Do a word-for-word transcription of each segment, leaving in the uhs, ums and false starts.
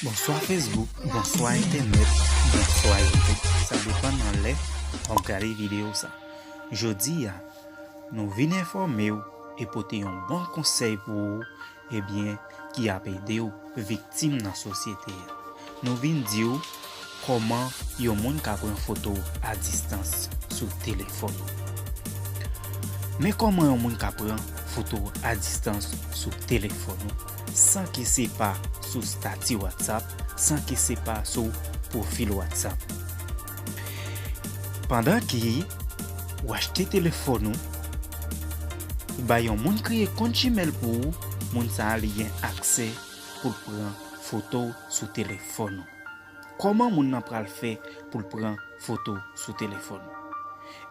Bonswa Facebook, bonswa entènèt, bonswa YouTube. Sa depann nan lè w ap gade videyo sa. Jodi a, nou vin enfòme w e pote yon bon konsèy pou ou, ebyen, ki ap ede w viktim nan sosyete a. Nou vin di w kòman yon moun ka pran foto a distans sou telefòn ou. Men kòman yon moun ka pran foto a distans sou telefòn ou, san ke se pa sou stati WhatsApp, san ke se pa sou pwofil WhatsApp. Pandan ke w achte telefòn ou, ou bay yon moun kreye kont Gmail pou ou, moun sa a li gen aksè pou l pran foto w sou telefòn ou. Kòman moun nan pral fè pou l pran foto w sou telefòn ou?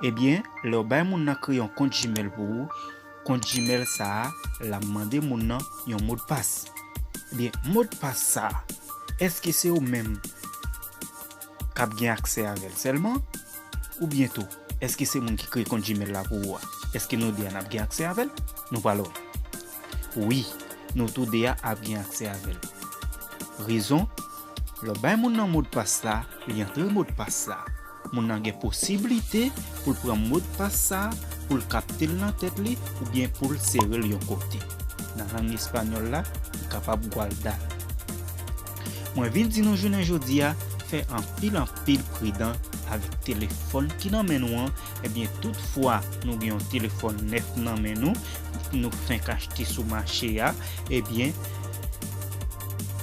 Ebyen, lè w bay moun nan kreye yon kont Gmail pou ou, kont Gmail sa a, l ap mande moun nan yon modpas. Ebyen, modpas sa a, èske se ou menm k ap gen aksè avè l sèlman? Oubyen tou, èske se moun ki kreye kont Gmail la pou ou a, èske nou de a n ap gen aksè avè l? Nou pral wè. Wi, nou tou de a ap gen aksè avè l. Rezon, lè w bay moun nan modpas la, li antre modpas la. Moun nan gen posiblite pou l pran modpas sa, pou l kapte l nan tèt li, oubyen pou l sere l yon kote. Nan lang espanyòl la, li kapab guardar. Mwen vin di nou jounen jodi a, fè anpil, anpil pridan avèk telefòn ki nan men nou an. Ebyen, tout fwa nou gen yon telefòn nèf nan men nou, nou fenk achte sou mache a, ebyen,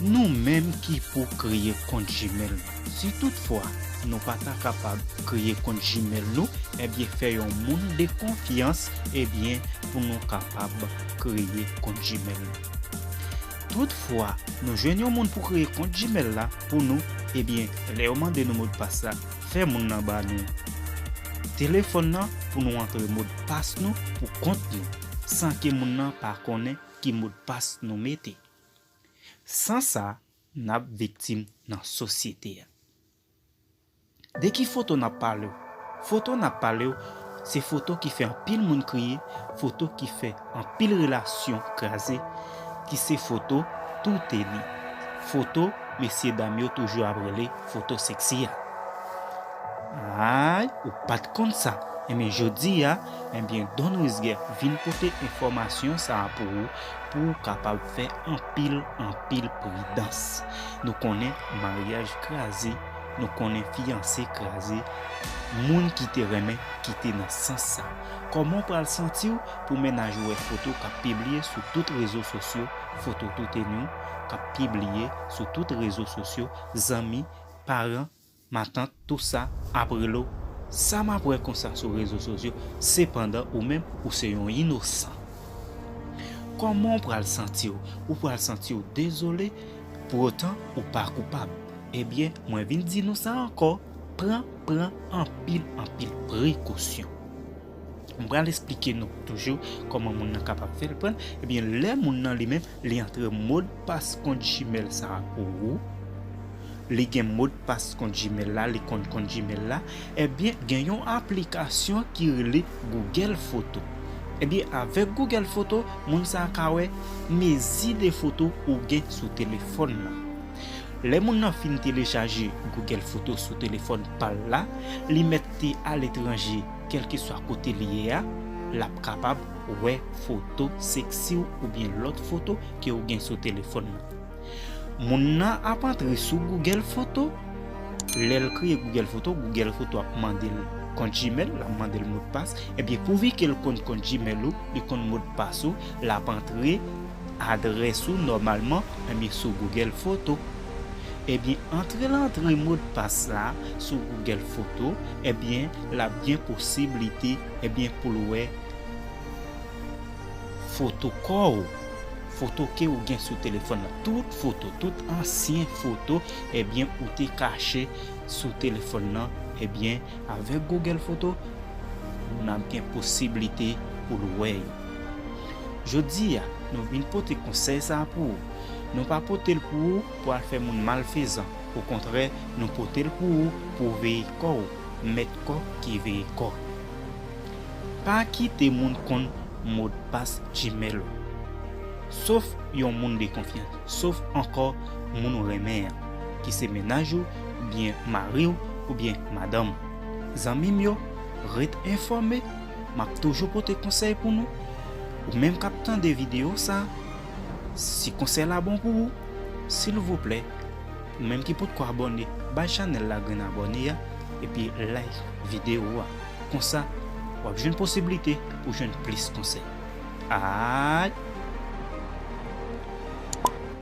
nou menm ki pou kreye kont Gmail nou. Si tout fwa nou pa ta kapab kreye kont Gmail nou, ebyen, fè yon moun de konfyans, ebyen, pou nou kapab kreye kont Gmail nou. Tout fwa nou jwenn yon moun pou kreye kont Gmail la pou nou, ebyen, lè yo mande nou modpas la, fè moun nan ba nou telefòn nan pou nou antre modpas nou pou kont nou, san ke moun nan pa konnen ki modpas nou mete. San sa, n ap viktim nan sosyete a. De ki foto n ap pale w? Foto n ap pale w, se foto ki fè anpil moun kriye, foto ki fè anpil relasyon kraze, ki se foto touteni. Foto mesye dam yo toujou ap rele foto seksi a. Ay, ou pa t konn sa? Enben, jodi a, enben, Don Rizger vin pote enfòmasyon sa a pou ou, pou w kapab fè anpil, anpil pridans. Nou konnen maryaj kraze, nou konnen fiyanse kraze, moun ki te renmen kite nan sans sa. Kòman w pral santi w pou mennaj ou wè foto k ap pibliye sou tout rezo sosyo, foto touteni w k ap pibliye sou tout rezo sosyo, zanmi, paran, matant, tou sa ap rele w sa m ap wè konsa sou rezo sosyo, sepandan ou menm ou se yon inosan. Kòman w pral santi w? Ou pral santi w dezole, poutan ou pa koupab. Ebyen, mwen vin di nou sa ankò, pran, pran anpil, anpil prekosyon. M pral esplike nou toujou kòman moun nan kapab fè l pran. Ebyen, lè moun nan li menm, li antre modpas kont Gmail sa a pou ou, li gen modpas kont Gmail la, li konn kont Gmail la, ebyen, gen yon aplikasyon ki rele Google Photo. Ebyen, avèk Google Photo, moun sa a ka wè mezi de foto ou gen sou telefòn nan. Lè moun nan fin telechaje Google Photo sou telefòn pa l la, li mèt te aletranje, kèlkeswa kote li ye a, l ap kapab wè foto seksi w oubyen lòt foto ke w gen sou telefòn nan. Moun nan ap antre sou Google Photo. Lè l kreye Google Photo, Google Photo ap mande l kont Gmail, l ap mande l modpas. Ebyen, pouvi ke l konn kont Gmail ou, li konn modpas ou, l ap antre adrès ou nòmalman, ebyen, sou Google Photo. Ebyen, antre l antre modpas la sou Google Photo, ebyen, l ap gen posiblite, ebyen, pou l wè foto kò w, foto ke ou gen sou telefòn nan, tout foto, tout ansyen foto, ebyen, ou te kache sou telefòn nan, ebyen, avèk Google Photo, n ap gen posiblite pou l wè yo. Jodi a, nou vin pote konsèy sa a pou ou. Nou pa pote l pou ou pou al fè moun malfezan. Okontrè, nou pote l pou ou pou w veye kò w, mèt kò ki veye kò. Pa kite moun konn modpas Gmail ou. Sof yon moun de konfyans, sof ankò moun ou renmen an, ki se mennaj ou, oubyen mari w, oubyen madanm ou. Zanmi m yo, ret enfòme, m ap toujou pote konsèy pou nou. Ou menm k ap tande videyo sa, si konsèy la bon pou ou, silvouplè, ou menm ki potko abòne, bay chanèl la grenn abòne a, epi like videyo a. Konsa, w ap jwenn posiblite pou jwenn plis konsèy. Alright,